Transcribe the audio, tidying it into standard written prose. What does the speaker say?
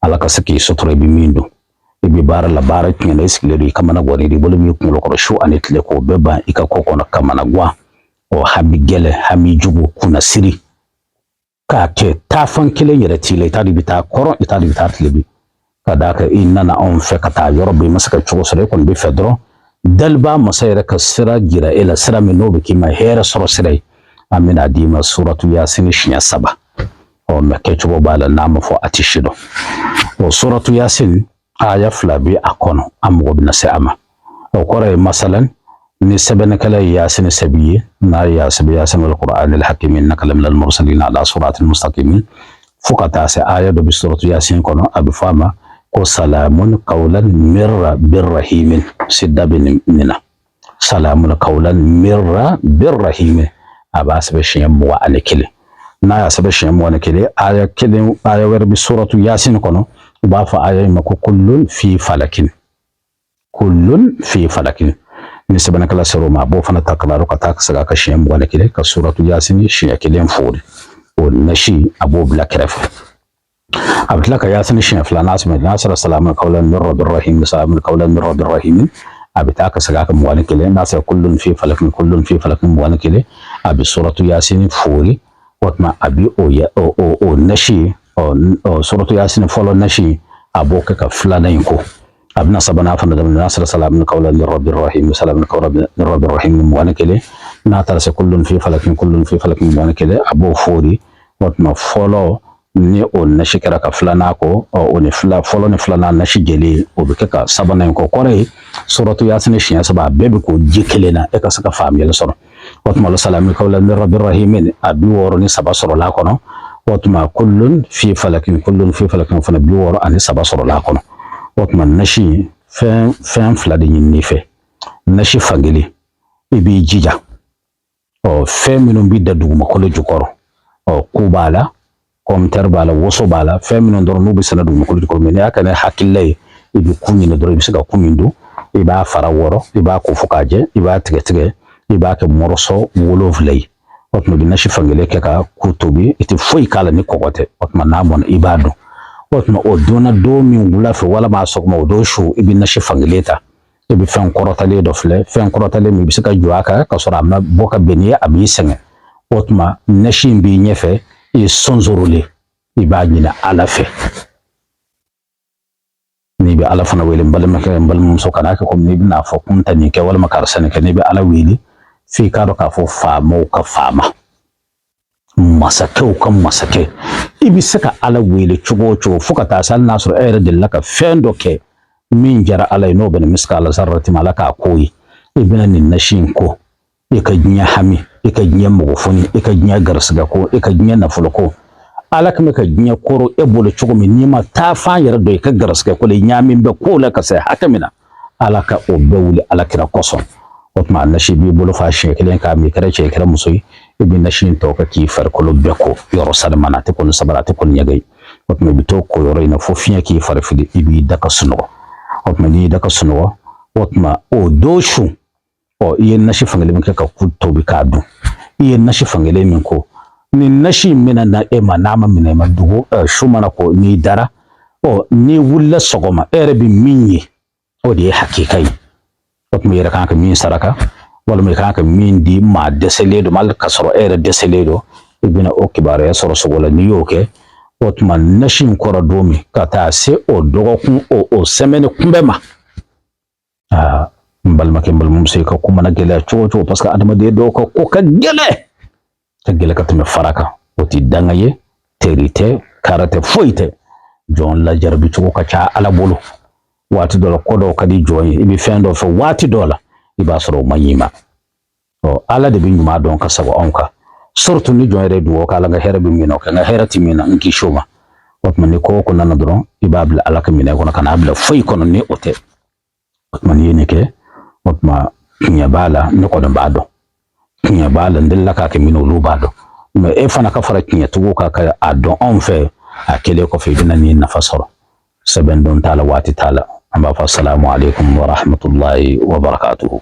Ala ka se k'i sutura i bɛ min dun. I bɛ baara la, baara tiɲɛna, i sigilen don, i kamana gannen, i bolo b'i kunkolo kɔrɔ su ani tile, k'o bɛɛ ban i ka ko kɔnɔ, kamana gan, o hami gɛlɛn, hami jugu, kunnasiri k'a kɛ taafan kelen yɛrɛ t'i la. I t'a dɔn i bɛ taa kɔrɔn, i t'a dɔn i bɛ taa tilebin, ka d'a kan i nana anw fɛ ka taa yɔrɔ bɛɛ, i ma se ka cogo sɔrɔ. E kɔni bɛ fɛ dɔrɔn daliba masa yɛrɛ ka sira jira e la, sira min n'o bɛ k'i ma hɛrɛ sɔrɔ sira ye. An bɛna d'i ma suratu Yasini siɲɛ saba. Ɔ mɛ kɛcogo b'a la, n'a ma fɔ a tɛ si dɔn. O suratu Yasin aya fila bɛ a kɔnɔ, an mago bɛna se a ma. O kɔrɔ ye, masalan, ni sɛbɛnnikɛla ye Yasin sɛbɛn ye, n'a y'a sɛbɛn Yasin wal Qur'anil hakim innaka laminal mursalin ala siratil mustaqimin, fo ka taa se aya dɔ bɛ suratu Yasin kɔnɔ, a bɛ fɔ a ma ko salamun qawlan min rabbir rahimin. Sidda bɛ nin na, salamun qawlan min rabbir rahimin. A b'a sɛbɛn siɲɛ 21. N'a y'a sɛbɛn siɲɛ 21, aya kelen, aya wɛrɛ bɛ suratu Yasin kɔnɔ, u b'a fɔ aya in ma ko kullun fi falakin, kullun fi falakin. Ni sɛbɛnnikɛla sera o ma, a b'o fana ta ka ka taa segin a ka siɲɛ 21, ka suratu Yasin siɲɛ kelen foori, o nasi a b'o bila kɛrɛfɛ. A bɛ tila ka Yasin siɲɛ fila n'a sɛbɛn, n'a sera salamun qawlan min rabbir rahim, salamun qawlan min rabbir rahim, a bɛ taa ka segin a ka 21. N'a sera kullun fi falakin, kullun fi falakin 21, a bɛ suratu Yasin foori. O tuma a bɛ o o o nasi, ɔ suratu Yasin fɔlɔ nasi, a b'o kɛ ka filanan in ko. A bɛna sabanan fana daminɛ, n'a sera salamun qawlan min rabbir rahim, salamun qawlan min rabbir rahim 21, n'a taara se kullun fi falakin, kullun fi falakin 21, a b'o foori. O tuma fɔlɔ ni o nasi kɛra ka filanan ko, o ni fila fɔlɔ ni filanan nasi jɛlen, o bɛ kɛ ka sabanan in kɔ. Kɔrɔ ye, suratu Yasin siɲɛ saba, a bɛɛ bɛ ko ji kelen na, e ka se ka faamuyali sɔrɔ. O tuma salamun qawlan min rabbir rahim, a 63 sɔrɔla a kɔnɔ. O tuma kullun fi falakin, kullun fi falakin fana 63 sɔrɔla a kɔnɔ. O tuma nasi fɛn fɛn fila de ɲini fɛ. Nasi fankelen, i b'i jija, ɔ fɛn minnu bɛ da dugumakolo jukɔrɔ, ɔ ku b'a la, kɔmtɛri b'a la, woso b'a la, fɛn minnu dɔrɔn n'u bɛ sɛnɛ dugumakolo jukɔrɔ. Mɛ n'i y'a kɛ ni hakilila ye, i bɛ ku ɲini dɔrɔn, i bɛ se ka ku min dun, i b'a fara wɔrɔ, i b'a ko fo k'a jɛ, i b'a tigɛ tigɛ, i b'a kɛ morceau 7 ye. O tuma i bɛ nasi fankelen kɛ ka ku tobi, i tɛ foyi k'a la ni kɔgɔ tɛ. O tuma n'a mɔna, i b'a dun. O tuma o donna don min wula fɛ walima sɔgɔma, o don su, i bɛ nasi fankelen ta, i bɛ fɛn kɔrɔtalen dɔ filɛ, fɛn kɔrɔtalen min i bɛ se ka jɔ a kan ka sɔrɔ a ma bɔ ka bɛn n'i ye, a b'i sɛgɛn. O tuma nasi in b'i ɲɛfɛ, i sonsorolen, i b'a ɲini Ala fɛ. N'i bɛ Ala fana wele, n balimakɛ, n balimamuso, kan'a kɛ komi n'i bɛna fɔ ko n ta nin kɛ walima karisa nin kɛ. N'i bɛ Ala wele, f'i k'a dɔn k'a fɔ faamaw ka faama, masakɛw ka masakɛ. I bɛ se ka Ala wele cogo o cogo, fo ka taa se hali n'a sɔrɔ e yɛrɛ delila ka fɛn dɔ kɛ min jara Ala ye, n'o bɛna misikala zarati ma, Ala k'a ko ye. I bɛna nin nasi in ko, i ka diɲɛ hami, i ka diɲɛ mɔgɔfoni, i ka diɲɛ garisigɛ ko, i ka diɲɛ nafolo ko. Ala tun bɛ ka diɲɛ koro e bolo cogo min, n'i ma taa fan yɛrɛ dɔn i ka garisigɛ ko la, i ɲaami bɛ ko la ka se hakɛ min na, Ala ka o bɛɛ wuli Ala kira kosɔn. O tuma nasi b'i bolo fa siɲɛ kelen k'a min, i kɛra cɛ, i kɛra muso ye, i bɛ nasi in tɔ kɛ k'i farikolo bɛɛ ko yɔrɔ sanuma na, a tɛ ko ni sabara, a tɛ ko ni ɲɛgɛn ye. O tuma i bɛ t'o ko yɔrɔ in na fo fiɲɛ k'i fari fili, i b'i da ka sunɔgɔ. O tuma n'i y'i da ka sunɔgɔ, o tuma o don su, ɔ i ye nasi fankelen min kɛ ka ku tobi k'a dun, i ye nasi fankelen min ko, ni nasi in minɛ na e ma, n'a ma minɛ e ma, dugu su mana ko, n'i dara, ɔ n'i wulila sɔgɔma, e yɛrɛ bɛ min ye, o de ye hakika ye. O tuma i yɛrɛ kan ka min saraka walima i kan ka min di maa dɛsɛlen dɔ ma, hali k'a sɔrɔ e yɛrɛ dɛsɛlen don, i bɛna o kibaruya sɔrɔ sogo la. N'i y'o kɛ, o tuma nasi in kɔrɔ don min ka taa se o dɔgɔkun, o sɛmɛni kunbɛ ma, aa n balimakɛ, n balimamuso, i ka ko mana gɛlɛya cogo o cogo, parce que adamaden dɔw ka ko ka gɛlɛn, ka gɛlɛn ka tɛmɛ fara kan, o ti danga ye, teri tɛ, kara tɛ, foyi tɛ. Jɔn lajarabi cogo ka ca Ala bolo. Waati dɔ la, ko dɔw ka di jɔn ye, i bɛ fɛn dɔ fɛ, waati dɔ la i b'a sɔrɔ o ma ɲi ma. Ɔ Ala de bɛ ɲuman dɔn ka sago anw kan, surtout ni jɔn yɛrɛ dugawu k'Ala ka hɛrɛ bɛ min na, o kɛ n ka hɛrɛ ti min na, n kisi o ma. O tuma ni ko o ko nana dɔrɔn, i b'a bila Ala ka minɛ kɔnɔ, ka n'a bila foyi kɔnɔ ni o tɛ. O tuma n'i ye nin kɛ, o tuma tiɲɛ b'a la, ne kɔni b'a dɔn tiɲɛ b'a la, n delila k'a kɛ min olu b'a dɔn. Mɛ e fana ka fara tiɲɛtigiw kan ka a dɔn anw fɛ. A kɛlen kɔfɛ, i bɛna nin nafa sɔrɔ. Sɛbɛn don t'a la, waati t'a la. An b'a fɔ salamu aleykum wa rahmatulahi wa barakatuhu.